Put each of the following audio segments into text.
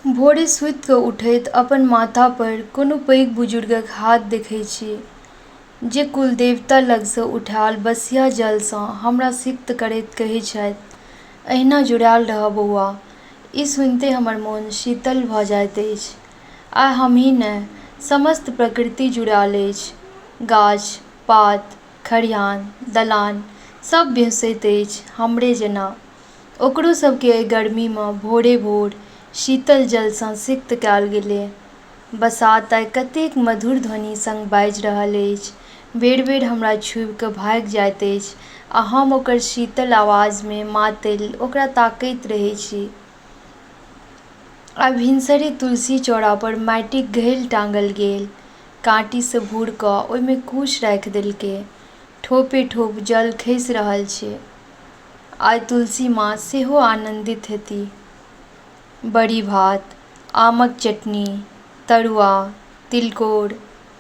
भोरे सुति कऽ उठैत अपन माथा पर कोनो पैघ बुजुर्गक हाथ देखैत छी जे कुलदेवता लगसँ उठायल बसिया जलसँ हमरा सिक्त करैत कहैत छथि, एहिना जुड़ायल रहऽ बौआ। ई सुनिते हमर मोन शीतल भऽ जाइत अछि। आइ हमहीं नहि, समस्त प्रकृति जुड़ायल अछि। गाछ, पात, खरिहान, दलान सभ बिहुँसैत अछि हमरे जेना। ओकरो सभकेँ एहि गर्मीमे भोरे-भोर शीतल जलसँ सिक्त कयल गेलै। बसात आइ कतेक मधुर ध्वनि संग बाजि रहल अछि। बेर-बेर हमरा छूबि कऽ भागि जाइत अछि आ हम ओकर शीतल आवाजमे मातलि ओकरा ताकैत रहैत छी। आइ भिनसरे तुलसी चौरा पर माटिक घैल टाँगल गेल। काँटीसँ भूरि कऽ ओहिमे कुश राखि देलकै। ठोपे-ठोप जल खसि रहल छै। आइ तुलसी माँ सेहो आनन्दित हेतीह। बड़ी भात, आमक चटनी, तरुआ, तिलकोर,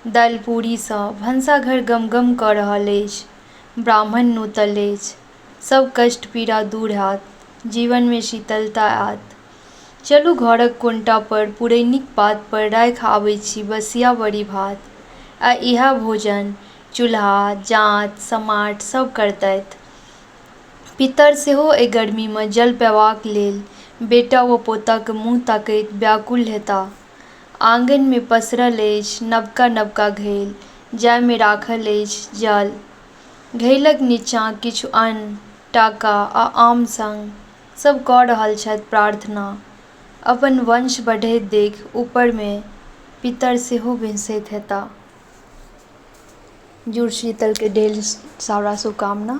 दालि-पूड़ीसँ भनसाघर गमगम कऽ रहल अछि। ब्राह्मण नोतल अछि। सभ कष्ट-पीड़ा दूर हैत, जीवनमे शीतलता आयत। चलू घरक कोनटा पर पुरैनिक पात पर राखि अबैत छी बसिया बड़ी भात। आइ इएह भोजन चुल्हा, जाँत, समाठ सभ करतथि। पितर सेहो एहि गर्मीमे जल पयबाक लेल बेटा वा पोताक मुँह ताकैत व्याकुल हेताह। आँगनमे पसरल अछि नवका-नवका घैल जाहिमे राखल अछि जल। घैलक नीचाँ किछु अन्न, टाका आ आम संग सभ कऽ रहल छथि प्रार्थना। अपन वंश बढ़ैत देखि ऊपरमे पितर सेहो बिहुँसैत हेताह। जुड़शीतलके ढेर सारा शुभकामना।